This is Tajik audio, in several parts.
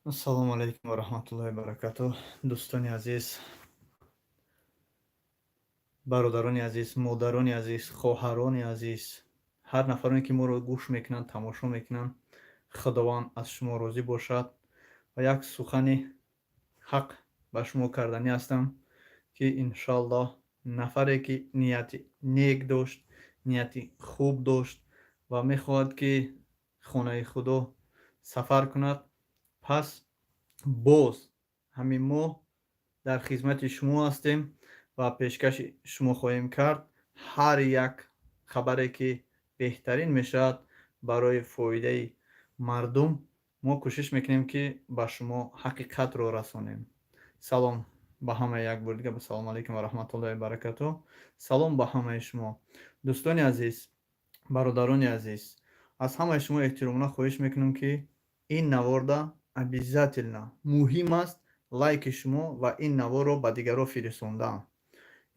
Ассалому алайкум ва раҳматуллоҳи баракатуҳ. Дӯстони азиз, бародарони азиз, модарони азиз, хоҳарони азиз, ҳар нафароне, ки моро гӯш мекунанд, тамошо мекунанд, Худованд аз шумо розӣ бошад. Ва як сухани ҳақ ба шумо карданӣ ҳастам, ки иншоаллоҳ нафаре, ки нияти нек дошт, нияти хуб дошт ва мехоҳад, ки хонаи Худо сафар кунад, пас боз ҳамин мо дар хизмати шумо ҳастем ва пешкаши шумо хоҳем кард ҳар як хабаре, ки беҳтарин мешавад барои фоидаи мардум. Мо кӯшиш мекунем, ки ба шумо ҳақиқатро расонем. Салом ба ҳама, як бор дига ассалому алайкум ва раҳматуллоҳи баракатуҳ. Салом ба ҳамаи шумо, дӯстони азиз, бародарони азиз. Аз ҳамаи шумо эҳтиромона хоҳиш мекунам, ки ин наворда обязательно муҳим аст лайки шумо ва ин наворро ба дигарон фиристондан.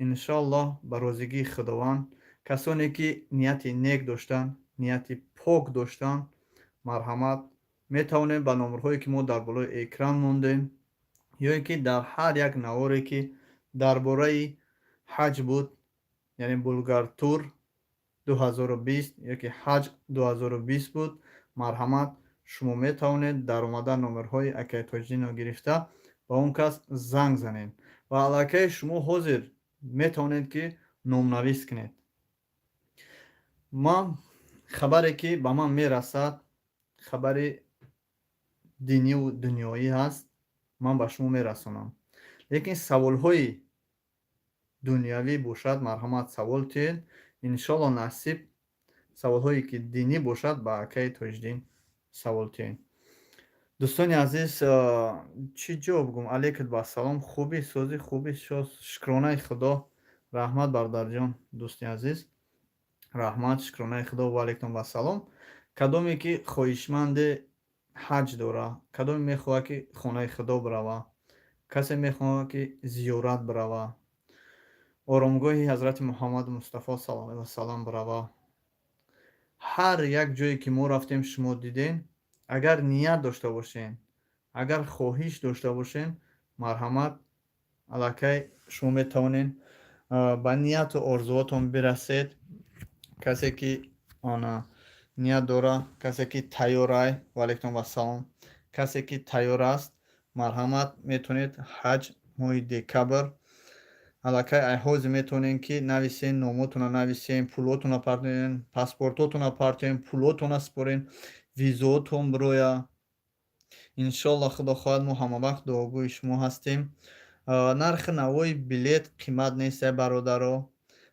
Иншоаллоҳ, ба розигии Худованд, касоне, ки нияти нек доштанд, нияти пок доштанд, марҳамат, метавонем ба номерҳое, ки мо дар болои экран мондем, ё ин ки дар ҳар як наворе, ки дар бораи ҳаҷ буд, яъне Булгартур 2020 ёки ҳаҷ 2020 буд, марҳамат, шумо метавонед дар омада номерҳои акаи Тоҷиддинро гирифта, ба он кас занг занед ва аллакай шумо ҳозир метавонед, ки номнавис кунед. Ман хабаре, ки ба ман мерасад, хабари диниву дунёӣ ҳаст, ман ба шумо мерасонам, лекин саволҳои дунявӣ бошад, марҳамат, савол тиҳед. Иншоалло, насиб, саволҳое, ки динӣ бошад, ба акаи Тоҷиддин савол тиҳед. Дӯстони азиз, чӣ ҷавоб гум? Алейкум ассалом, хуби, сози, хуби, шукронаи Худо. Раҳмат, бародарҷон, дӯсти азиз, раҳмат, шукронаи Худо. Ва алейкум вассалом. Кадоме ки хоҳишманди ҳаҷ дора, кадоме мехоҳад, ки хонаи Худо бирава, касе мехоҳад, ки зиёрат бирава, оромгоҳи ҳазрати Муҳаммаду Мустафо саллаллоҳу алайҳи васалам бирава, ҳар як ҷое, ки мо рафтем, шумо дидем, агар ният дошта бошен, агар хоҳиш дошта бошен, марҳамат, аллакай шумо метавонед ба нияту орзуотон бирасед. Касе ки она ният дора, касе ки тайёрай, ваалайкум вассалом, касе ки тайёр аст, марҳамат, метавонед ҳаҷ моҳи декабр. Аллакай ай ҳозир метавонед, ки нависен, номотона нависен, пулотона партоен, паспортотона партоен, пулотона супорен, визоотон бироя. Иншоалло, Худо хоҳад, мо ҳамавақт дуогӯи шумо ҳастем. Нархи навои билет қимат нест, бародаро.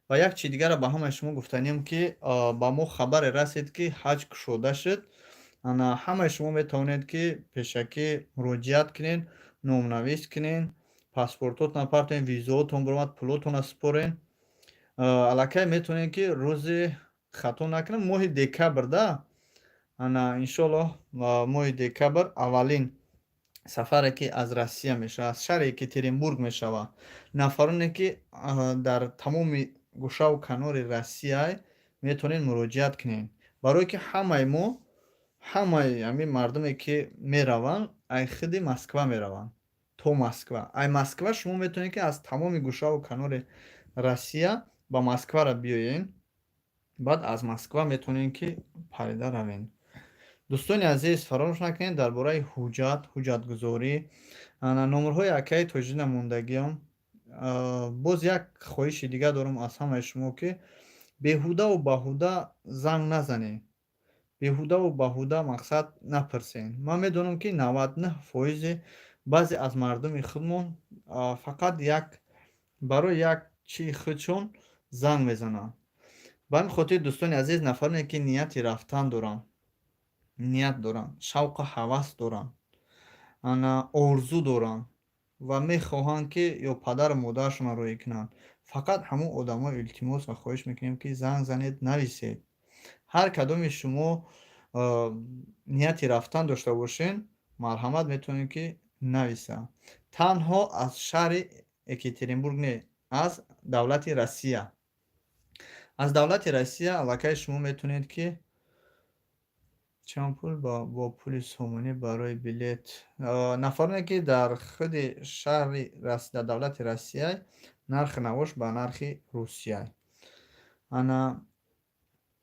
Ва як чи дигарро ба ҳамаи шумо гуфтанем, ки ба мо хабаре расид, ки ҳаҷ кушода шуд. Ана ҳамаи шумо метавонед, ки пешакӣ муроҷиат кунед, номнавис кунед, паспортотона партоен, визоотон биромад, пулотона супорен. Аллакай метавонед, ки рӯзи, хато накунам, моҳи декабр да, ана иншоаллоҳ, моҳи декабр аввалин сафаре, ки аз Россия мешавад, аз шаҳри Екатеринбург мешавад. Нафароне, ки дар тамоми гӯшаву канори Россия, метавонед муроҷиат кунед, барое ки ҳамаи мо, ҳамаи ҳамин мардуме, ки мераванд, ай худи Москва мераванд то Москва. Ай Москва шумо метавонед, ки аз тамоми гӯшаву канори Россия ба Москвара биёед, баъд аз Москва метавонед, ки парида равед. Дӯстони азиз, фаромӯш накунед дар бораи ҳуҷҷат, ҳуҷҷатгузорӣ, номерҳои акаи Тоҷиддина мондагиам. Боз як хоҳиши дигар дорам аз ҳамаи шумо, ки беҳудаву баҳуда занг назанед, беҳудаву баҳуда мақсад напурсед. Ман медонам, ки 99 фоизи баъзе аз мардуми худмон фақат як барои як чии худшон занг мезананд. Ба ҳамин хотир, дӯстони азиз, нафароне, ки нияти рафтан доранд, ният доранд, шавқу ҳавас доранд, ана орзу доранд ва мехоҳанд, ки ё падару модарашонро роҳӣ кунанд, фақат ҳамон одамо илтимос ва хоҳиш мекунем, ки занг занед, нависед. Ҳар кадоми шумо нияти рафтан дошта бошед, марҳамат, метавонед, ки нависа. Танҳо аз шаҳри Екатеринбург не, аз давлати Россия. Аз давлати Россия аллакай шумо метавонед, ки Чанд пул бо пули сомонӣ барои билет? Нафароне, ки дар худи шаҳри, дар давлати Россия, нархи навош ба нархи Русия. Ана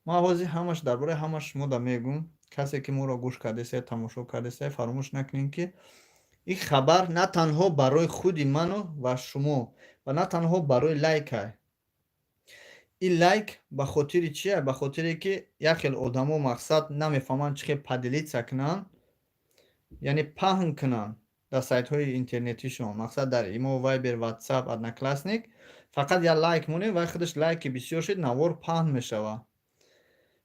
ман ҳозир ҳамаш, дар бораи ҳамаш шумода мегӯм. Касе ки моро гӯш кардесае, тамошо кардесае, фаромӯш накунед, ки ин хабар на танҳо барои худи ману ва шумо ва на танҳо барои лайкай. Ин лайк ба хотири чия? Ба хотире ки як хел одамо, мақсад, намефаҳманд, чӣ хел поделиться кунанд, яъне паҳн кунанд дар сайтҳои интернетишон, мақсад, дар Имо, Вайбер, Ватсап, Одноклассник. Фақат як лайк монем, вай худаш лайки бисёр шуд, навор паҳн мешавад.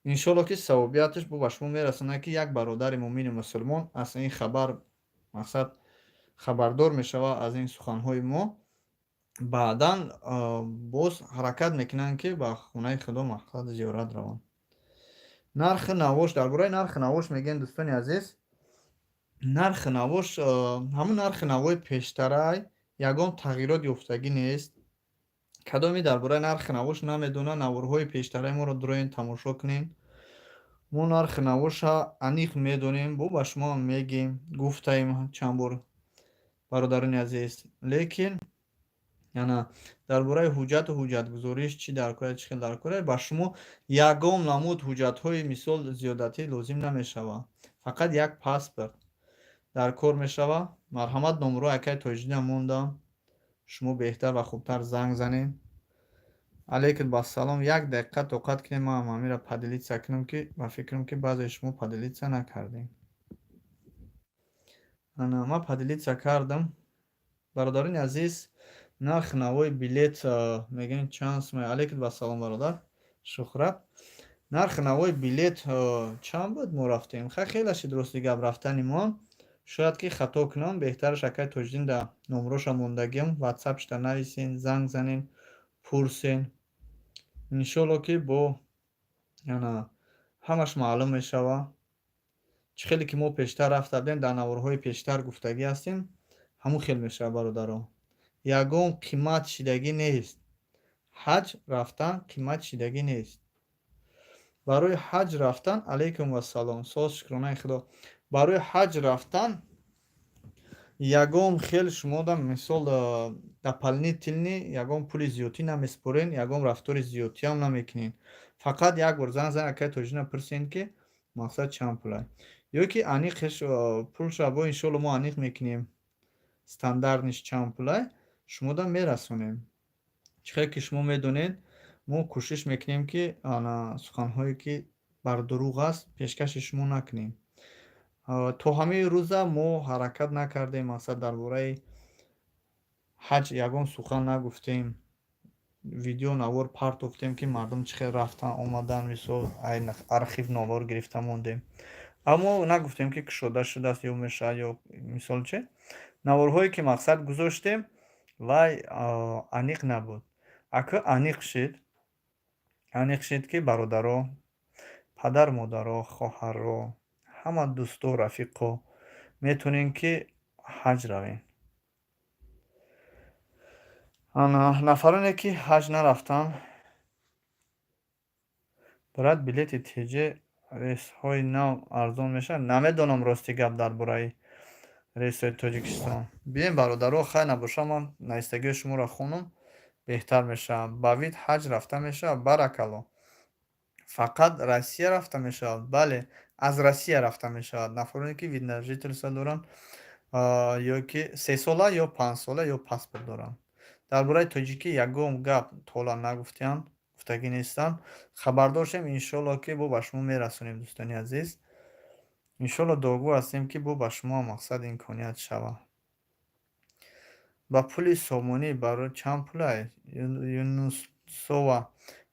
Иншолло, ки савобияташ бо ба шумо мерасонад, ки як бародари муъмини мусулмон аз ин хабар, мақсад, хабардор мешавад аз ин суханҳои мо, баъдан боз ҳаракат мекунанд, ки ба хонаи Худо, мақсад, зиёрат раванд. Нархи навош, дар бораи нархи навош мегӯем, дӯстони азиз. Нархи навош ҳамун нархи навои пештарай, ягон тағйирот ёфтагӣ нест. Кадоме дар бораи нархи навош намедонад, наворҳои пештараи моро дуроен, тамошо кунед. Мо нархи навоша аниқ медонем, бо ба шумоам мегӯем, гуфтаем чанд бор, бародарони азиз. Лекин ана дар бораи ҳуҷҷату ҳуҷҷатгузориш, чӣ дар кора, чӣ хел дар кора, ба шумо ягон намуд ҳуҷҷатҳои, мисол, зиёдатӣ лозим намешавад. Фақат як паспорт дар кор мешавад. Марҳамат, номерҳои акаи Тоҷиддинам мондам, шумо беҳтар ва хубтар занг занед. Алейкум бассалом. Як дақиқа тоқат кунед, ман ҳаминро поделиться кунам, ки ба фикрам, ки баъзеи шумо поделиться накардем. Ана ман поделиться кардам. Бародарони азиз, нархи навои билет мегӯем чанд сум? Алейкум бассалом, бародар Шуҳрат. Нархи навои билет чанд буд, мо рафтем? Хай, хеле шид, рости гап, рафтани мо. Шояд ки хато кунам, беҳтараш акаи Тоҷиддин да номроша мондагиам, ватсапшда нависен, занг занен, пурсен. Иншолло, ки бо ана ҳамаш маълум мешавад. Чӣ хеле ки мо пештар рафта будем, дар наворҳои пештар гуфтагӣ ҳастем, ҳамун хел мешавад, бародаро. Ягон қимат шидагӣ нест. Ҳаҷ рафтан қимат шидагӣ нест. Барои ҳаҷ рафтан, алайкум вассалом, соз, шукронаи Худо. Барои ҳаҷ рафтан ягон хел шумода, мисол, дополнительный ягон пули зиёдтӣ намеспорен, ягон рафтори зиёдтиам намекунед. Фақат як бор занг зан, акаи Тоҷиддина пурсен, ки мақсад чанд пулай. Ё ки аниқеш пулша бо, иншолло, мо аниқ мекунем, стандартниш чанд пулай, шумода мерасонем. Чӣ хел ки шумо медонед, мо кӯшиш мекунем, ки ана суханҳое ки бар дурӯғ аст, пешкаши шумо накунем. То ҳамаи рӯза мо ҳаракат накардем, мақсад, дар бораи ҳаҷ ягон сухан нагуфтем, видео навор партофтем, ки мардум чӣ хел рафтан омадан, мисол, архив навор гирифта мондем, аммо нагуфтем, ки кушода шудааст ё мешавад, ё мисол че. Наворҳое ки, мақсад, гузоштем, вай аниқ набуд. Ака аниқ шид, аниқ шид, ки бародаро, падар, модаро, хоҳаро, ҳама дӯсто, рафиқо метавонем, ки ҳаҷ равем. Ана нафароне ки ҳаҷ нарафтанд, брат, билети ТЖ рейсҳои нав арзон мешавад? Намедонам, рости гап, дар бораи рейсҳои Тоҷикистон. Биёем, бародаро, хайр набоша, ман навистагиҳои шуморо хонам, беҳтар мешавад. Ба вид ҳаҷ рафта мешавад? Баракалло. Фақат Россия рафта мешавад? Бале, аз Россия рафта мешавад. Нафароне ки вид на жительство доранд ё ки 3 сола ё 5 сола ё паспорт доранд. Дар бораи тоҷикӣ ягон гап тола нагуфтианд, гуфтагӣ нестанд. Хабардор шем, иншолло, ки бо ба шумо мерасонем, дӯстони азиз. Иншолло, дуогӯ ҳастем, ки бо ба шумо, мақсад, имконият шавад. Ба пули сомонӣ барои чанд пулай? Юнусова,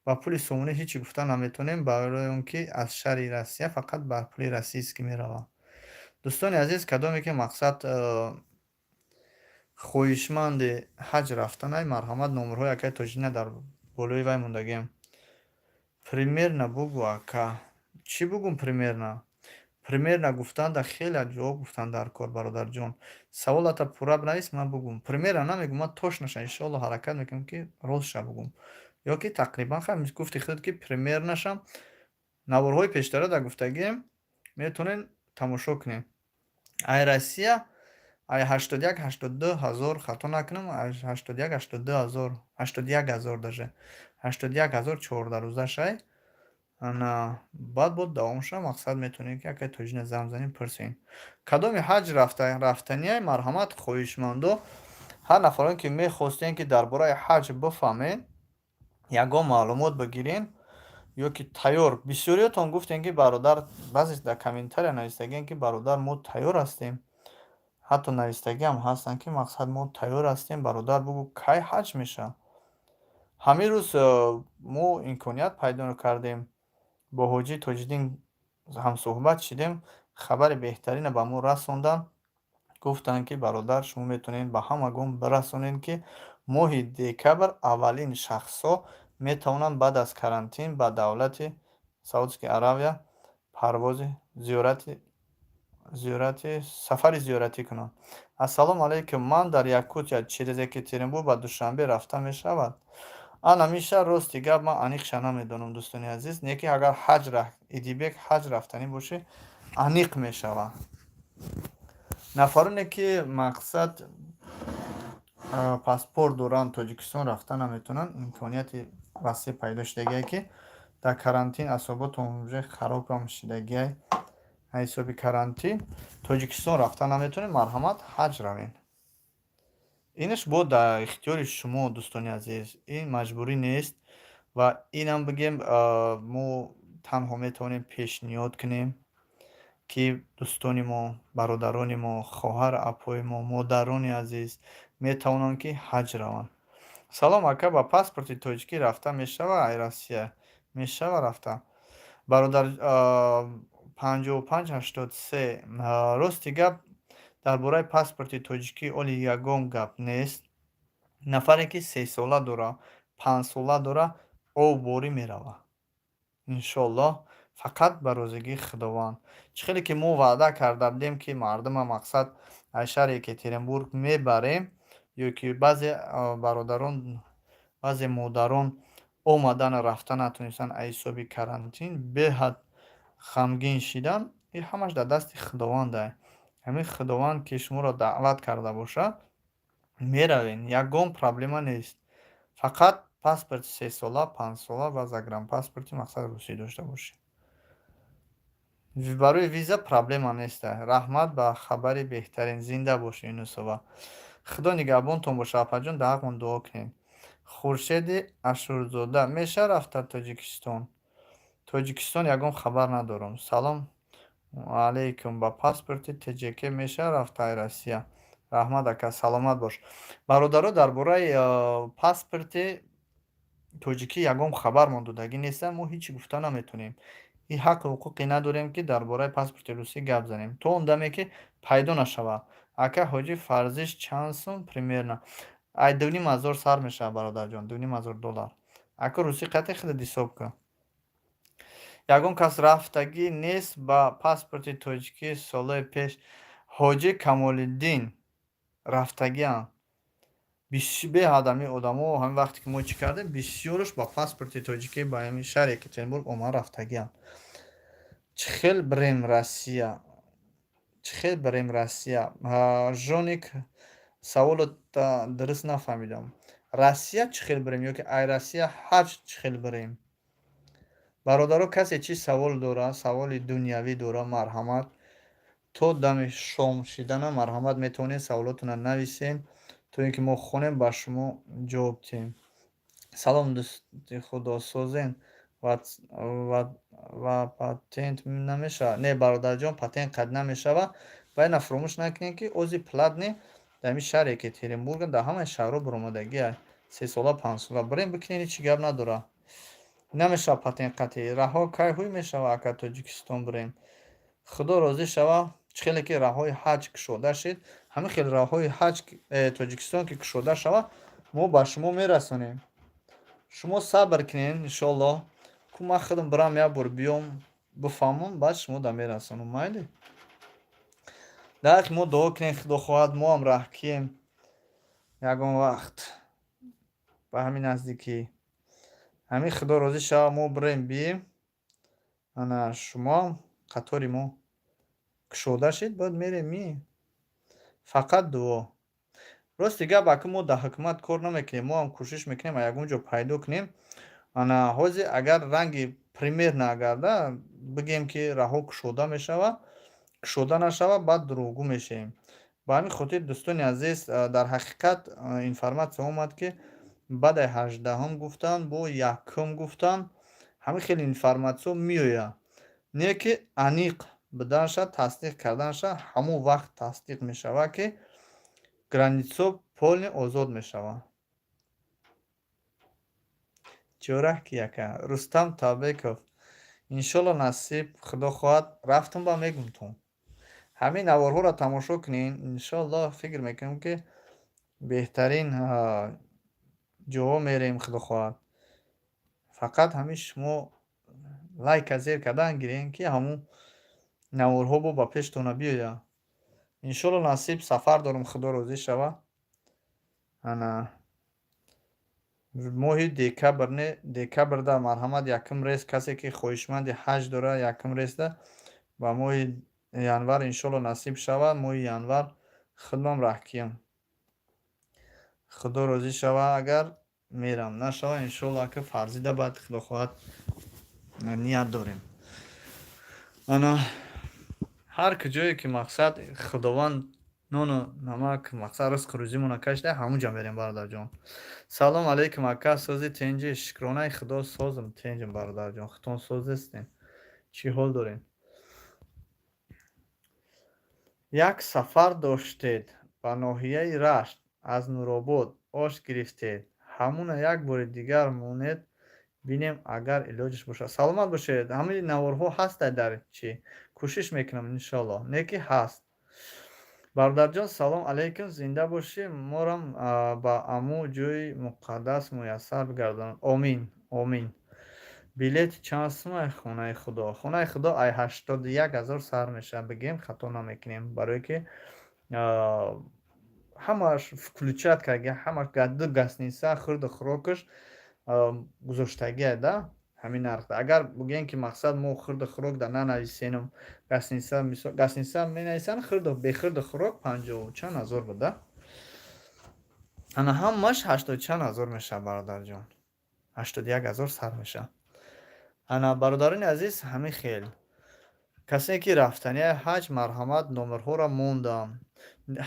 ба пули сомонӣ ҳечи гуфта наметавонем, барои он ки аз шаҳри Россия фақат ба пули российский меравад. Дӯстони азиз, кадоме ки, мақсад, хоҳишманди ҳаҷ рафтанай, марҳамат, номерҳои акаи Тоҷиддина дар болои вай мондагиам. Примерно бугӯ, ака. Чӣ бугӯм примерно? Примерно гуфтанда хеле ҷавоб гуфтан дар кор, бародарҷон. Саволата пурра бинавис, ман бугӯм. Примерно намегӯм, ман точноша, иншоалло, ҳаракат мекунам, ки ростша бугӯм. Ё ки тақрибан, хай, гуфти худат, ки примерношам наворҳои пештара дар гуфтагием. Метавонед тамошо кунед. Ай Россия ай 81, 82 ҳазор, хато накунам, 81, 82 ҳазор, 81 ҳазор, даже 81 ҳазор 14 рӯзашай. Ана баъд бо давомша мақсад метавонед, ки акай Тоҷина занг занед, пурсед. Кадоми ҳаҷ рафтаниай, марҳамат, хоҳишмандо, ҳар нафароне, ки мехостем, ки дар бораи ҳаҷ бифаҳмед, ягон маълумот бигирен ё ки тайёр. Бисёриётон гуфтем, ки бародар, баъзе дар комментария навистагием, ки бародар, мо тайёр ҳастем. Ҳатто навистагиам ҳастанд, ки мақсад, мо тайёр ҳастем, бародар, бугӯ, кай ҳаҷ мешавад. Ҳамин рӯз мо имконият пайдо кардем, бо ҳоҷи Тоҷиддин ҳамсӯҳбат шидем, хабари беҳтарина ба мо расонданд. Гуфтанд, ки бародар, шумо метавонед ба ҳамагон бирасонед, ки моҳи декабр аввалин шахсҳо метавонанд баъд аз карантин ба давлати Саудская Аравия парвози зиёрати сафари зиёратӣ кунанд. Ассалому алайкум, ман дар Якутия, через Екатеринбург ба Душанбе рафта мешавад? Ана миша, рости гап, ман аниқша намедонам, дӯстони азиз, не ки агар ҳаҷ, Идибек, ҳаҷ рафтанӣ бошӣ, аниқ мешавад. Нафароне, ки мақсад, паспорт доранд, Тоҷикистон рафта наметавонанд, имконияти васеъ пайдо шудагие, ки дар карантин асоботон уже харобам шудагиай. Ҳисоби карантин Тоҷикистон рафта наметавонед, марҳамат, ҳаҷ равед. Инаш бо дар ихтиёри шумо, дӯстони азиз, ин маҷбурӣ нест ва инам бигем, мо танҳо метавонем пешниҳод кунем, ки дӯстони мо, бародарони мо, хоҳар апои мо, модарони азиз метавонанд, ки ҳаҷ раванд. Салом, ака, ба паспорти тоҷикӣ рафта мешава ай Россия? Мешава рафта, бародар. 5583, рости гап, дар бораи паспорти тоҷикӣ оли ягон гап нест. Нафаре, ки 3 сола дора, 5 сола дора, обборӣ мерава, иншоаллоҳ, фақат ба розигии Худованд. Чӣ хеле ки мо ваъда карда будем, ки мардума, мақсад, аз шаҳри Екатеринбург мебарем, ё ки баъзе бародарон, баъзе модарон омадану рафта натонистанд аз ҳисоби карантин, беҳад ғамгин шидан. Ин ҳамаш дар дасти Худованд. Ҳамин Худованд, ки шуморо даъват карда бошад, меравед, ягон проблема нест. Фақат паспорти 3 сола, 5 сола ва загранпаспорти, мақсад, русӣ дошта бошед. Барои виза проблема нест. Раҳмат ба хабари беҳтарин, зинда бошед, Юнусова. Худо нигаҳбонтон бошад, апаҷон, дар ҳаққмон дуо кунед. Хуршеди Ашурзода, меша рафта Тоҷикистон? Тоҷикистон ягон хабар надорам. Салом алейкум, ба паспорти ТҶК меша рафта ай Россия? Раҳмат, ака, саломат бош. Бародаро, дар бораи паспорти тоҷикӣ ягон хабар мо додагӣ нестам, мо ҳечи гуфта наметавонем. Ин ҳаққу ҳуқуқе надорем, ки дар бораи паспорти русӣ гап занем, то он даме, ки пайдо нашавад. Ака, ҳоҷи фарзиш чанд сум примерно? Ай 2500 сар мешавад, бародарҷон, 2500 доллар. Ака, русӣ қати худат ҳисоб кун. Ягон кас рафтагӣ нест ба паспорти тоҷикӣ солҳои пеш? Ҳоҷӣ Камолиддин, рафтагиам. Беҳад ҳамин одамо, ҳамин вақте ки мо чӣ кардем, бисёраш ба паспорти тоҷикӣ ба ҳамин шаҳри Екатеринбург омада рафтагиам. Чӣ хел бирем Россия? Чӣ хел бирем Россия? Жоник, саволот дуруст нафаҳмидам. Россия чӣ хел бирем ё ки ай Россия ҳаҷ чӣ хел бирем? Бародаро, касе чӣ савол дорад, саволи дунявӣ дорад, марҳамат, то дами шом шидана, марҳамат, метавонед саволотонро нависен, то ин ки мо хонем, ба шумо ҷавоб диҳем. Салом, дӯсти худосозен, ва патент намешавад? Не, бародарҷон, патент қайд намешавад. Ва ина фуромӯш накунед, ки ози платный дар ҳамин шаҳри Екатеринбург, дар ҳамаи шаҳрҳо баромадагиа. 3 сола, 5 сола бирем, бикунед, ҳечи гап надорад. Намешавад патент қатъӣ. Раҳо кай ҳуй мешавад, ака, Тоҷикистон бирем? Худо розӣ шава, чӣ хеле ки раҳҳои ҳаҷ кушода шид, ҳамин хел раҳҳои ҳаҷ Тоҷикистон ки кушода шавад, мо ба шумо мерасонем. Шумо сабр кунед, иншоаллоҳ. Ку ман худам бирам, як бор биём, бифаҳмам, баъд шумо да мерасонам, майли? Дар ҳаққи мо дуо кунед, Худо хоҳад, мо ҳам раҳкием ягон вақт ба ҳамин наздикӣ. Ҳамин Худо розӣ шава, мо бирем, бием, ана шумоам қатори мо. Кушода шид, баъд мерем мием. Фақат дуо. Рости гап, ака, мо дар ҳукумат кор намекунем, мо ҳам кӯшиш мекунем, ягон ҷо пайдо кунем. Ана ҳозир агар ранги примерно агар да бигем, ки раҳо кушода мешавад, кушода нашавад, баъд дурӯғгӯ мешавем. Ба ҳамин хотир, дӯстони азиз, дар ҳақиқат информатсия омад, ки баъдаи 18-ум гуфтанд, бо 1-ум гуфтанд, ҳамин хеле информатсиё меояд. Не ки аниқ буданша, тасдиқ карданша ҳамон вақт тасдиқ мешавад, ки границаҳо полный озод мешаванд. Ҷораҳ ки яка Рустам Табеков, иншолло, насиб, худо хоҳад, рафтум ба мегумтон. Ҳамин наворҳоро тамошо кунед, иншолло, фикр мекунем, ки беҳтарин ҷоҳо мерем, худо хоҳад. Фақат ҳамин шумо лайка зер кардан гирем, ки ҳамун наворҳо бо ба пештона биёяд. Иншолло, насиб, сафар дорам, худо розӣ шавад. Ана моҳи декабр, не, декабрда марҳамат, якум рейс, касе ки хоҳишманди ҳаҷ дорад, якум рейсда ба моҳи январ, иншолло, насиб шавад, моҳи январ худам раҳкиям. Худо розӣ шавад, агар мерам, нашавад, иншолло, ака, фарзида баъд, худо хоҳад, ният дорем. Ана ҳар куҷое ки мақсад Худованд нону намак, мақсад ризқу рӯзимона кашида, ҳамун ҷо мерем, бародарҷон. Салом алейкум, ака, сози, тинҷӣ? Шукронаи Худо, созам, тинҷам, бародарҷон. Худтон соз ҳастем? Чӣ ҳол дорем? Як сафар доштед ба ноҳияи Рашт, аз Нуробод ош гирифтед. Ҳамуна як бори дигар монед, бинем, агар илоҷаш бошад. Саломат бошед. Ҳамаи наворҳо ҳастад дар чӣ? Кӯшиш мекунам, иншоалло. Не ки ҳаст. Бародарҷон, салом алейкум, зинда бошӣ, морам ба аму ҷои муқаддас муяссар бигардонад. Омин, омин. Билети чанд сумай Хонаи Худо? Хонаи Худо ай 81 000 сар мешавад, бигем, хато намекунем, барое ки ҳамааш включать карда, ҳамаш ду гостиница, хӯрду хӯрокаш гузоштагиа да ҳамин нархда. Агар бигӯем, ки мақсад мо хӯрду хӯрок да нанависенум, гостиница, мисол, гостиница менависанд, хӯрду бехӯрду хӯрок панҷоҳу чанд ҳазор буд да. Ана ҳамаш ҳаштоду чанд ҳазор мешавад, бародарҷон. 81 000 сар мешавад. Ана, бародарони азиз, ҳамин хел. Касе ки рафтанияи ҳаҷ, марҳамат, номерҳоро мондам.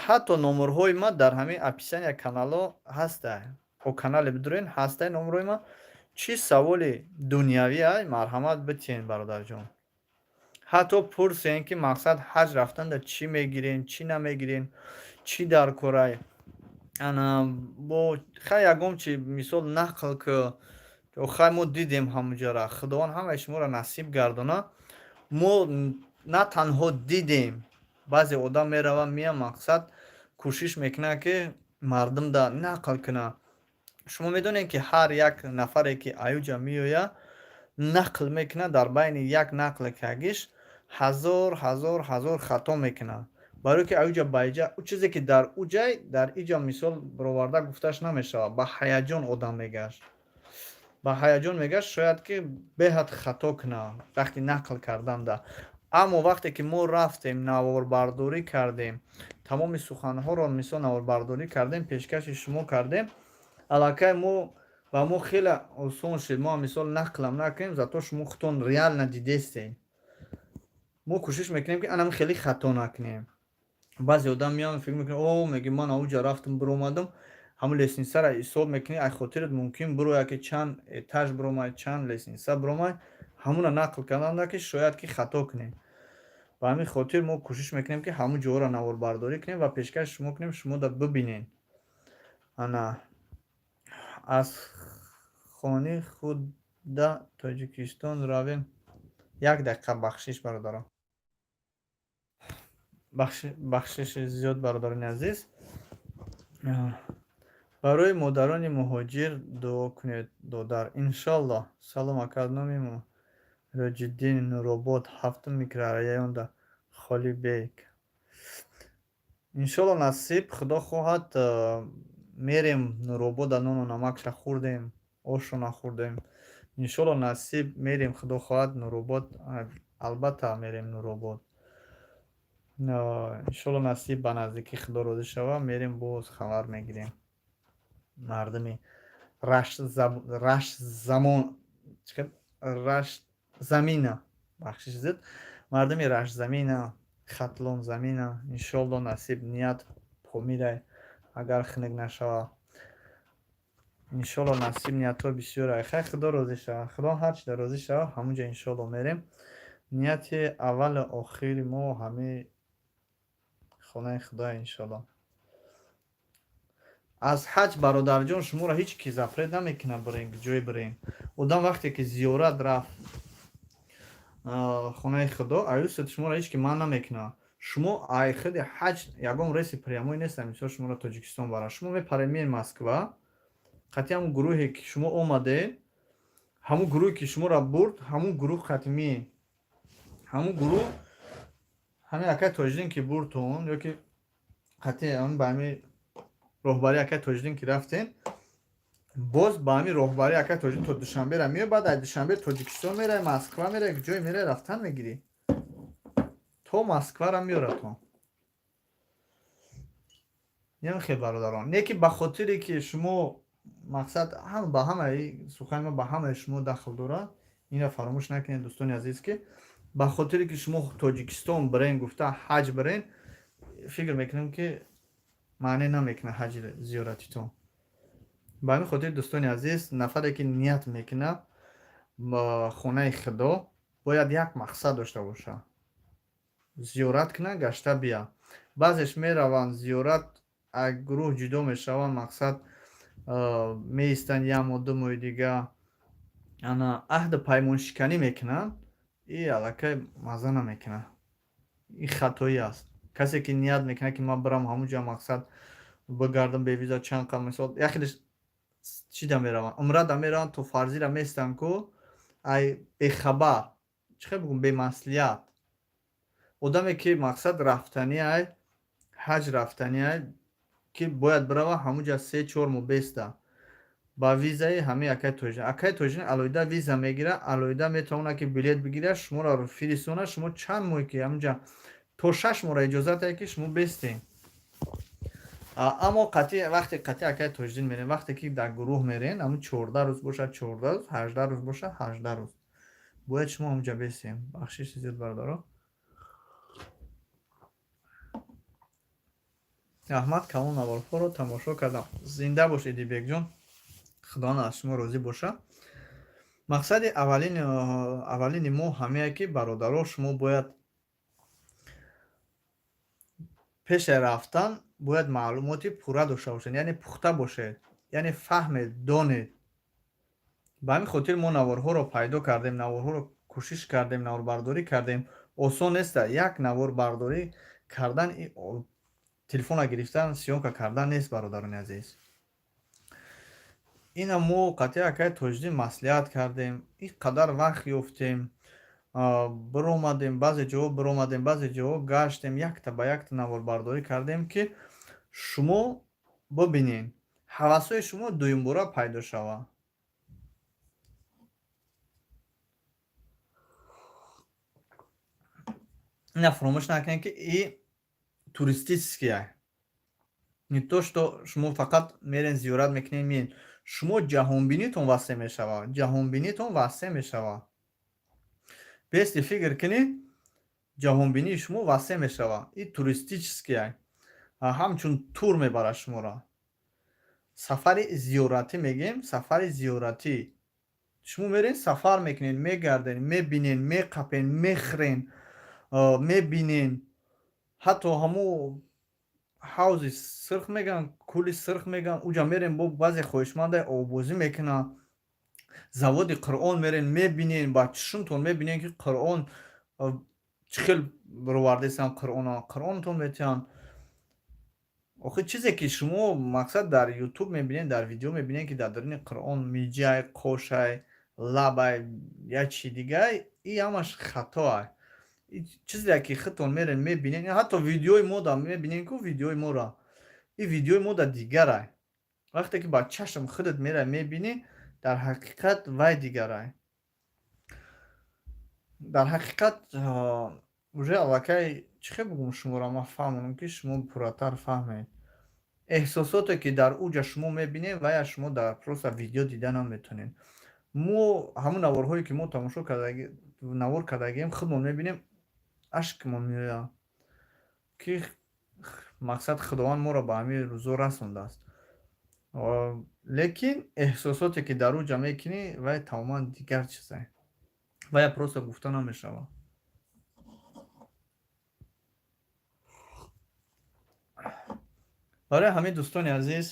Ҳатто номерҳои ман дар ҳамин описания каналҳо ҳастай. О канале бидурен, ҳастай номерҳои ман. Чӣ саволи дунявӣ ай, марҳамат, битиҳен, бародарҷон. Ҳатто пурсен, ки мақсад ҳаҷ рафтанда чӣ мегирен, чӣ намегирен, чӣ дар корай. Ана бо хай ягон чи, мисол, нақл ки хай мо дидем ҳамуҷара. Худованд ҳамаи шуморо насиб гардонад. Мо на танҳо дидем, баъзе одам меравад, меяд, мақсад кӯшиш мекунад, ки мардумда нақл кунад. Шумо медонед, ки ҳар як нафаре ки аюҷа меояд, нақл мекунад, дар байни як нақли кагиш ҳазор, ҳазор, ҳазор хато мекунад. Барое ки аюҷа ба иҷа ӯ чизе ки дар ӯ ҷай, дар иҷа, мисол, бароварда гуфташ намешавад. Ба ҳаяҷон одам мегашт. Ба ҳаяҷон мегашт, шояд ки беҳад хато кунад вақти нақл карданда. Аммо вақте ки мо рафтем, наворбардорӣ кардем, тамоми суханҳоро, мисол, наворбардорӣ кардем, пешкаши шумо кардем, аллакай мо ба мо хеле осон шуд. Мо, мисол, нақлам накунем, зато шумо худтон реально дидестед. Мо кӯшиш мекунем, ки анам хеле хато накунем. Баъзе одам меоянд, фикр мекунад, о, меги, ман ауҷа рафтам, биромадам, ҳамун лестницаро ҳисоб мекунӣ, ай хотират мумкин бирояд, ки чанд этаж биромад, чанд лестница биромад, ҳамуна нақл карданда, ки шояд ки хато кунем. Ба ҳамин хотир мо кӯшиш мекунем, ки ҳамун ҷоҳоро наворбардорӣ кунем ва пешкаши шумо кунем, шумо да бибинед. Ана аз хони худа Тоҷикистон равем. Як дақиқа бахшиш, бародарон. Бахшиши зиёд, бародарони азиз. Барои модарони муҳоҷир дуо кунед, додар. Иншоллоҳ. Салом, ака, номи Муроҷиддин, Нуробод, ҳафтум микрорайонда Холибек. Иншоллоҳ, насиб, худо хоҳад, мерем Нуробода, нону намакша хӯрдем, ошро нахӯрдем. Иншоллоҳ, насиб, мерем, худо хоҳад, Нуробод, албатта, мерем Нуробод. Иншолло, насиб, ба наздикӣ, Худо розӣ шава, мерем, боз хабар мегирем. Мардуми Рашт замон, Рашт замина, бахшиш зид, мардуми Раштзамина, Хатлон замина, иншолло, насиб, ният Помирай, агар хунук нашава, иншолло, насиб. Ниятҳо бисёр. Хай, Худо розӣ шава, Худо ҳар чида розӣ шава, ҳамунҷа иншолло мерем. Нияти аввалу охири мо ҳамаи хонаи Худоя, иншолло. Аз ҳаҷ, бародарҷон, шуморо ҳеҷ ки запрет намекунад бирен, ҷое бирен. Одам вақте ки зиёрат рафт хонаи Худо, аюсад, шуморо ҳеҷ ки манъ намекунад. Шумо ай худи ҳаҷ ягон рейси прямой нест, мисол, шуморо Тоҷикистон барад. Шумо мепаред, меед Москва, қатъи ҳамун гурӯҳе ки шумо омадед, ҳамун гурӯҳе ки шуморо бурд, ҳамун гурӯҳ қатъи меед, ҳамун гурӯҳ, ҳамин акай Тоҷиддин ки бурдтон, ё ки қатъи ба ҳамин роҳбарии акай Тоҷиддин ки рафтем, боз ба ҳамин роҳбарии акай Тоҷиддин то Душанбера меояд. Баъд аз Душанбе Тоҷикистон меравӣ, Москва меравӣ, ҷое меравӣ, рафтан мегирӣ, то Москвара меёратон. Хел, бародарон, не ки ба хотире ки шумо мақсад ба ҳамаи сухани ма ба ҳамаи шумо дахл дорад, инро фаромӯш накунед, дӯстони азиз, ки ба хотире ки шумо Тоҷикистон бирен гуфта ҳаҷ бирен, фикр мекунем, ки маъне намекунад ҳаҷи зиёратитон. Ба ҳамин хотир, дӯстони азиз, нафаре ки ният мекунад ба хонаи Худо, бояд як мақсад дошта бошад: зиёрат кунад, гашта бия. Баъзеш мераванд зиёрат, аз гурӯҳ ҷудо мешаванд, мақсад, меистанд як моҳ, 2 моҳи дига, ана аҳду паймоншиканӣ мекунанд. И аллакай мазза намекунад, ин хатоӣ аст. Касе ки ният мекунад, ки ман бирам ҳамун ҷо, мақсад, бигардам бевиза, чанд қа, мисол, яхелеш чида мераванд, умрада мераванд, то фарзира местанд ку, ай бехабар, чӣ хел бигӯм, бемаслиҳат. Одаме ки мақсад рафтани ай, ҳаҷ рафтани ай, ки бояд бирава ҳамун ҷа, 3-4 моҳ беста ба визаи ҳамаи акай Тоҷин. Акай Тоҷин алоҳида виза мегирад, алоҳида метавонад ки билет бигирад, шуморо фиристонад. Шумо чанд моҳе ки ҳамунҷа, то 6 моҳро иҷозат ае ки шумо бестем. Аммо қатъи вақте қатъи акай Тоҷиддин мерем, вақте ки дар гурӯҳ мерен, ҳамун 14 рӯз бошад 14 рӯз, 18 рӯз бошад 18 рӯз бояд шумо ҳамунҷа бестем. Бахшиши зиёд, бародаро. Раҳмат калон, наворҳоро тамошо кардам. Зинда бош, Идибекҷон, Худованд аз шумо розӣ бошад. Мақсади аввалини мо ҳамее ки, бародаро, шумо бояд пеше рафтан бояд маълумоти пурра дошта бошед, яъне пухта бошед, яъне фаҳмед, донед. Ба ҳамин хотир мо наворҳоро пайдо кардем, наворҳоро кӯшиш кардем, наворбардорӣ кардем. Осон неста як наворбардорӣ кардан, телефона гирифтан, съёмка кардан нест, бародарони азиз. Ина мо қатъи акай Тоҷиддин маслиҳат кардем, ин қадар вақт ёфтем, биромадем, баъзе ҷоҳо биромадем, баъзе ҷоҳо гаштем, якта ба якта наворбардорӣ кардем, ки шумо бибинед, ҳавасҳои шумо дуюмбора пайдо шавад. Ина фаромӯш накунед, ки и туристический, не то что шумо фақат мерен, зиёрат мекунед, меен. Шумо ҷаҳонбинитон васеъ мешавад, ҷаҳонбинитон васеъ мешавад. Бести фикр кунед, ҷаҳонбинии шумо васеъ мешавад. И туристический, ҳамчун тур мебарад шуморо. Сафари зиёратӣ мегӯем, сафари зиёратӣ. Шумо мерен, сафар мекунед, мегарден, мебинен, меқапен, мехӯрен, мебинен, ҳатто ҳамун ҳавзи Сирх мегӯянд, кӯли Сирх мегӯянд, уҷа мерем, бо баъзе хоҳишманда оббозӣ мекунанд. Заводи Қуръон мерен, мебинен, ба чишмтон мебинен, ки Қуръон чӣ хел бировардесанд, Қуръона Қуръонтон метиҳанд. Охир чизе ки шумо, мақсад, дар Ютуб мебинед, дар видео мебинед, ки дар даруни Қуръон миҷай, қошай, лабай, як чи дигай, и ҳамаш хатоай. Чизе ки худтон мерен, мебинед, ҳатто видеои мода мебинед ку, видеои моро, и видеои мода дигарай. Вақте ки ба чашм худат мерай, мебинӣ, дар ҳақиқат вай дигарай. Дар ҳақиқат уже аллакай Чӣ хел бигӯм шуморо, ман фаҳмонам, ки шумо пурратар фаҳмед. Эҳсосоте, ки дар уҷа шумо мебинед, вая шумо дар просто видео дида наметонед. Мо ҳамун наворҳое, ки мо тамошо навор кардагием, худмон мебинем, ашкмон меояд, ки мақсад Худованд моро ба ҳамин рӯзо расондааст. Лекин эҳсосоте, ки дар уҷа мекунӣ, вай тамоман дигар чизе, вая просто гуфта намешавад. Барои ҳамин, дӯстони азиз,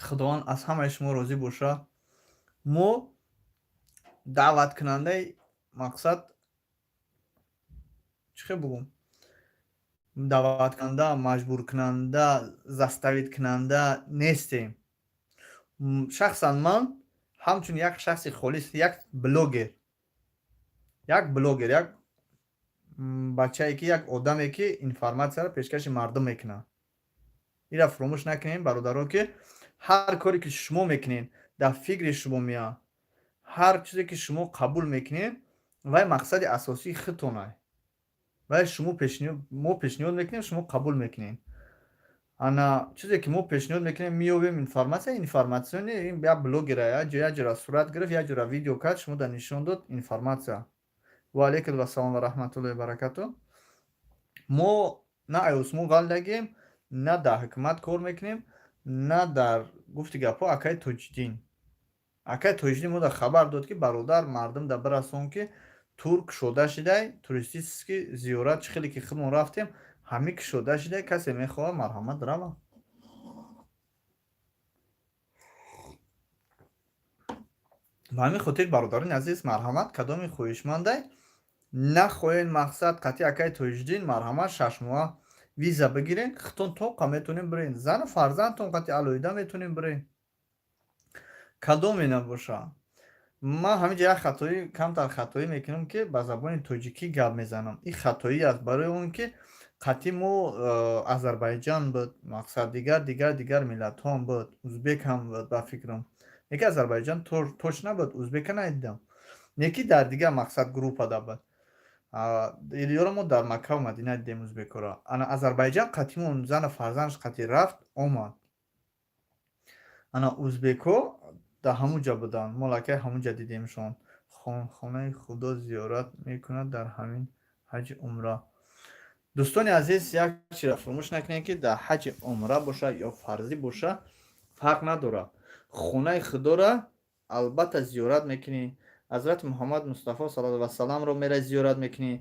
Худованд аз ҳамаи шумо розӣ боша. Мо даъваткунандаи, мақсад, чӣ хел бигӯм, даъваткунанда, маҷбуркунанда, заставить кунанда нестем. Шахсан ман ҳамчун як шахси холис, як блогер, як блогер, як бачае ки, як одаме, ки информатсияро пешкаши мардум мекунад. Ира фуромӯш накунем, бародаро, ки ҳар коре, ки шумо мекунед, дар фикри шумо меяд. Ҳар чизе, ки шумо қабул мекунед, вай мақсади асосии худтонай. Вай шумо мо пешниҳод мекунем, шумо қабул мекунед. Ана чизе, ки мо пешниҳод мекунем, меёбем информатсия, информатсиони як блогера як ҷора сурат гирифт, як ҷора видео кард, шумо дар нишон дод информатсия. Ва алайкум вассалом ва раҳматуллоҳи баракату. Мо на ай осмон ғалдагем, на дар ҳукумат кор мекунем, на дар гуфти гапҳо. Акаи Тоҷиддин мо дар хабар дод, ки бародар, мардум дар бирасон, ки тур кушода шидай, туристический зиёрат, чӣ хеле ки худмон рафтем, ҳамин кушода шидай, касе мехоҳад, марҳамат, рава. Ба ҳамин хотир, бародарони азиз, марҳамат, кадоми хоҳишмандай, нахоҳед, мақсад, қатъи акаи Тоҷиддин, марҳамат, 6 моҳа виза бигирен, худтон тоқа метонем бирен, зану фарзандтон қатъи алоҳида метонем бирен, кадоме набоша. Ман ҳаминҷа як хатоӣ, камтар хатоӣ мекунам, ки ба забони тоҷикӣ гап мезанам. Ин хатоӣ аст, барои он ки қатъи мо Азарбайҷан буд, мақсад, дигар дигар дигар миллатҳоам буд, узбек ҳам буд, ба фикрам. Неки Азарбайҷан точно буд, узбека надидам, неки дар дигар, мақсад, группада буд. Ёро мо дар Маккаву Мадина дидем узбекҳоро. Ана Азарбайҷан қатъимон зану фарзандаш қатъи рафт омад. Ана узбекҳо дар ҳамун ҷо буданд, мо лакай ҳамун ҷа дидемшон. Хонаи Худо зиёрат мекунад дар ҳамин ҳаҷи умра. Дӯстони азиз, як чизро фуромӯш накунед, ки дар ҳаҷи умра боша ё фарзӣ боша, фарқ надорад, хонаи Худоро албатта зиёрат мекунӣ, Ҳазрати Муҳаммад Мустафо саллаллоҳу васалламро мерай, зиёрат мекунӣ,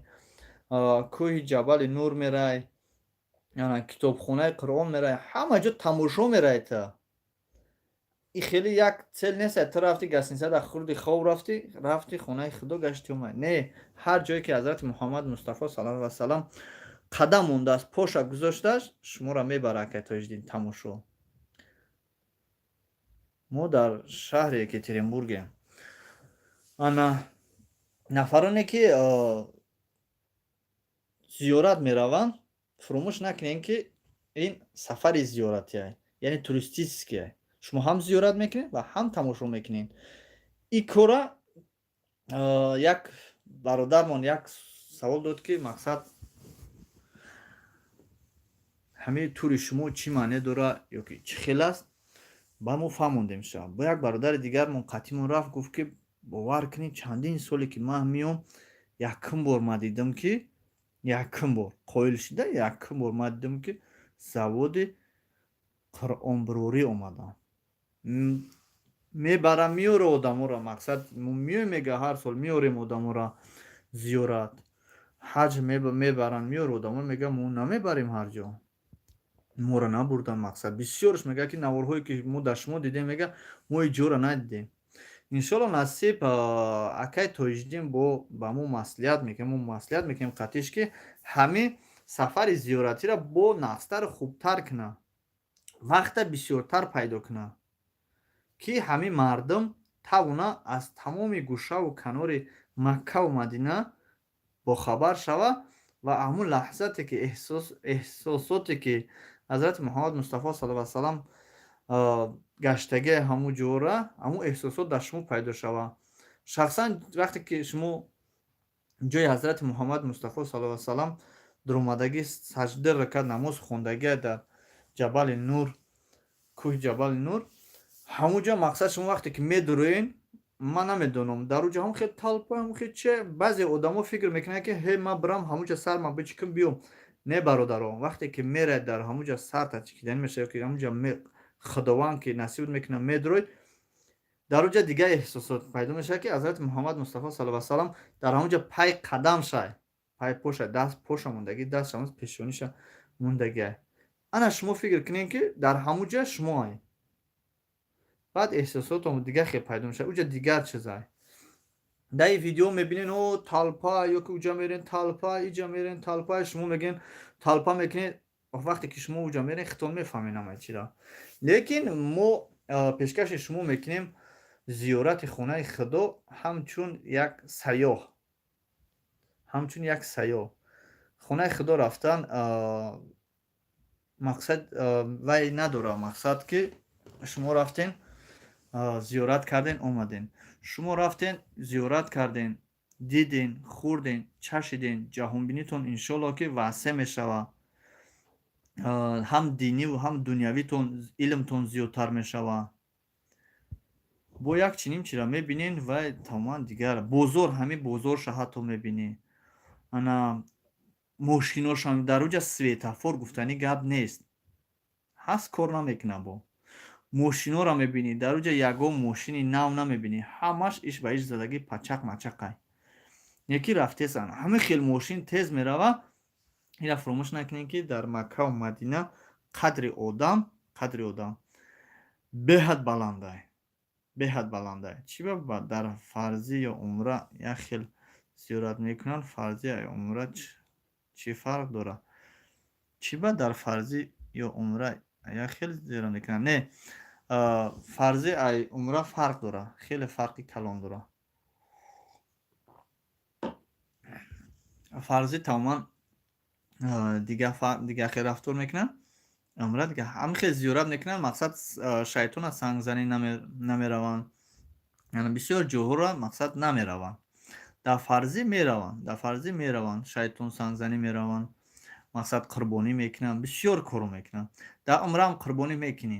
кӯҳи Ҷабали Нур мерай, китобхонаи Қуръон мерай, ҳама ҷо тамошо мерай. Та и хеле як цель нест, ту рафти гостиница, хурди, хоб рафтӣ, рафти хонаи Худо гашти, омад. Не, ҳар ҷое, ки Ҳазрати Муҳаммад Мустафо саллаллоҳу васаллам қадам мондааст, поша гузоштааст, шуморо мебара акай Тоҷиддин тамошо. Мо дар шаҳри Екатеринбургем. Ана нафароне, ки зиёрат мераванд, фуромӯш накунед, ки ин сафари зиёратия, яъне туристический. Шумо ҳам зиёрат мекунед ва ҳам тамошо мекунед. Ин кора як бародармон як савол дод, ки мақсад, ҳамаи тури шумо чӣ маъне дорад ё ки чӣ хел аст. Ба мо фаҳмондем ша. Бо як бародари дигармон қатъимон рафт, гуфт, ки бовар кунед, чандин соле, ки ман меом, якум бор ман дидам, ки якум бор қоил шуда, якум бор ман дидам, ки заводи қуръонбирорӣ омадам, мебарам, меёра одаморо. Мақсад, меоем, мега, ҳар сол меорем одаморо зиёрат, ҳаҷ мебаранд, меёра одамо. Мега, мо намебарем, ҳар ҷо моро набурдан. Мақсад, бисёрш мега, ки наворҳое, ки мо дар шумо дидем, мега, мо иҷора надидем. Иншолло, насиб, акай Тоҷиддин бо ба мо маслиҳат мекунем, мо маслиҳат мекунем қатиш, ки ҳамин сафари зиёратиро бо нағзтару хубтар кунад, вақта бисёртар пайдо кунад, ки ҳамин мардум тавона аз тамоми гӯшаву канори Маккаву Мадина бохабар шава ва ҳамун лаҳзате, ки эҳсосоте, ки Ҳазрати Муҳаммад Мустафо саллаллоҳу алайҳи васаллам гаштагии ҳамун ҷора, ҳамун эҳсосот дар шумо пайдо шавад. Шахсан вақте ки шумо ҷои Ҳазрати Муҳаммад Мустафо саллаллоҳу алайҳи васаллам Дуромадагӣ, саҷда, ракат намоз хондагия дар Ҷабали Нур, кӯҳи Ҷабали Нур. Ҳамуҷа, мақсад, шумо вақте ки медуроен, ман намедонам, дар уҷа ҳам хел толпа, ҳам хел че. Баъзе одамо фикр мекунанд, ки ҳе, ман бирам, ҳамуҷа сарма бичикам, биём. Не, бародаро, вақте ки меравед, дар ҳамуҷа сарта чикиданӣ мешавад, ки ҳамуҷа Худованд ки насиб мекунад, медуроед, дар уҷа дигар эҳсосот пайдо мешавад, ки Ҳазрати Муҳаммад Мустафо салла васалам дар ҳамуҷа пай қадам шай, пай поша, даст поша мондагӣ, дастша пешониша мондагиай. Ана, шумо фикр кунед, ки дар ҳамуҷа шумоай, баъд эҳсосотон дигар хел пайдо мешавад. Уҷа дигар чизай. Дар ин видео мебинен, о, толпа, ё ки уҷа мерен, толпа, иҷа мерен, толпа, шумо мегӯен, толпа мекунед. Вақте ки шумо уҷа мерен, хитон мефаҳмед ҳамаи чира. Лекин мо пешкаши шумо мекунем зиёрати хонаи Худо ҳамчун як сайёҳ, ҳамчун як сайёҳ хонаи Худо рафтан мақсад вай надорад. Мақсад, ки шумо рафтен, зиёрат карден, омаден. Шумо рафтен, зиёрат карден, диден, хӯрден, чашиден, ҷаҳонбинитон, иншоалло, ки васеъ мешавад, ҳам диниву ҳам дунявитон, илмтон зиёдтар мешавад. Бо як чунин чира мебинен, вай тамоман дигар. Бозор, ҳамин бозорша ҳатто мебинӣ, ана мошиношам дар уҷа светофор гуфтанӣ гап нест, ҳаст, кор намекунад. Бо мошиноро мебинӣ, дар уҷа ягон мошини нав намебинӣ, ҳамаш иш ба иш задагӣ, пачақ мачақай. Яки рафтесан, ҳамин хел мошин тез мерава. Ира фуромӯш накунед, ки дар Маккаву Мадина қадри одам беҳад баландай, беҳад баландай. Чӣ ба дар фарзӣ ё умра як хел зиёрат мекунанд? Фарзӣ ё умра чӣ фарқ дорад? Чӣ ба дар фарзӣ ё умра як хел зиёрат мекунанд? Не, фарзӣ ай умра фарқ дорад, хеле фарқи калон дорад. Фарзӣ тамоман дигар хел рафтор мекунанд, умра дигар. Ҳамин хел зиёрат мекунанд, мақсад, шайтона сангзанӣ намераванд, бисёр ҷоҳоро, мақсад, намераванд. Дар фарзӣ мераванд, дар фарзӣ мераванд, шайтон сангзанӣ мераванд, мақсад, қурбонӣ мекунанд, бисёр корро мекунанд. Дар умраам қурбонӣ мекунӣ,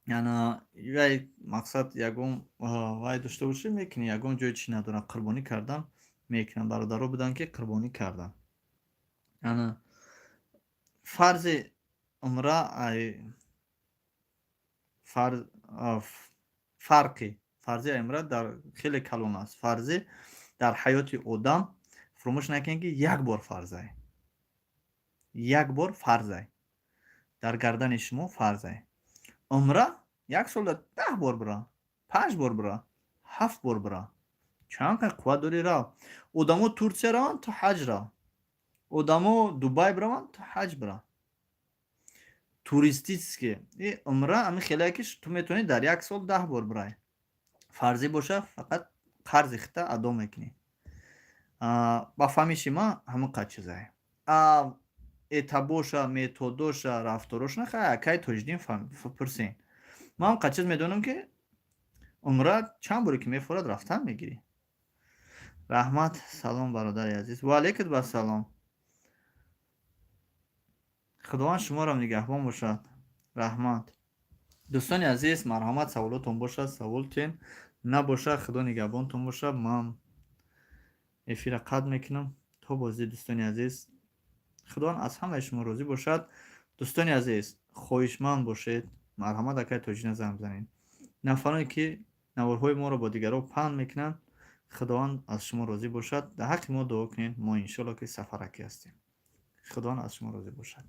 яна вай, мақсад, ягон вай дошта бошӣ, мекунӣ, ягон ҷои чӣ надорад, қурбонӣ кардан мекунанд. Бародаро буданд, ки қурбонӣ карданд. Ана, фарзи умра ай фарқи фарзи умра дар хеле калон аст. Фарзӣ дар ҳаёти одам, фуромӯш накунед, ки як бор фарзай, як бор фарзай, дар гардани шумо фарзай. Умра як солда 10 бор бира, панҷ бор бира, ҳафт бор бира, чанд қадр қувват дорӣ, рав. Одамо Турсия раванд, ту ҳаҷ рав. Одамо Дубай бираванд, ту ҳаҷ бира, туристически. И умра ҳамин хеле, ки ту метавонӣ дар як сол 10 бор бирай. Фарзӣ боша, фақат қарзи хита адо мекунӣ. Ба фаҳмиши ман, ҳамин қад чизае. Этабоша, методоша, рафтороша хай акай Тоҷиддин пурсен. Ман ҳам қад чиз медонам, ки умра чанд боре ки мефорад, рафтан мегирӣ. Раҳмат. Салом, бародари азиз. Ва алайкум ассалом. Худованд шуморо нигаҳбон бошад. Раҳмат. Дӯстони азиз, марҳамат, саволотон бошад, савол тиҳен, набошад, Худо нигаҳбонтон бошад. Ман эфира қатъ мекунам. То боздид, дӯстони азиз. Худованд аз ҳамаи шумо розӣ бошад. Дӯстони азиз, хоҳишманд бошед, марҳамат, акай Тоҷина занг бизанед. Нафароне, ки наворҳои моро бо дигарон паҳн мекунанд, Худованд аз шумо розӣ бошад. Дар ҳаққи мо дуо кунед. Мо, иншоалло, ки сафаракӣ ҳастем. Худованд аз шумо розӣ бошад.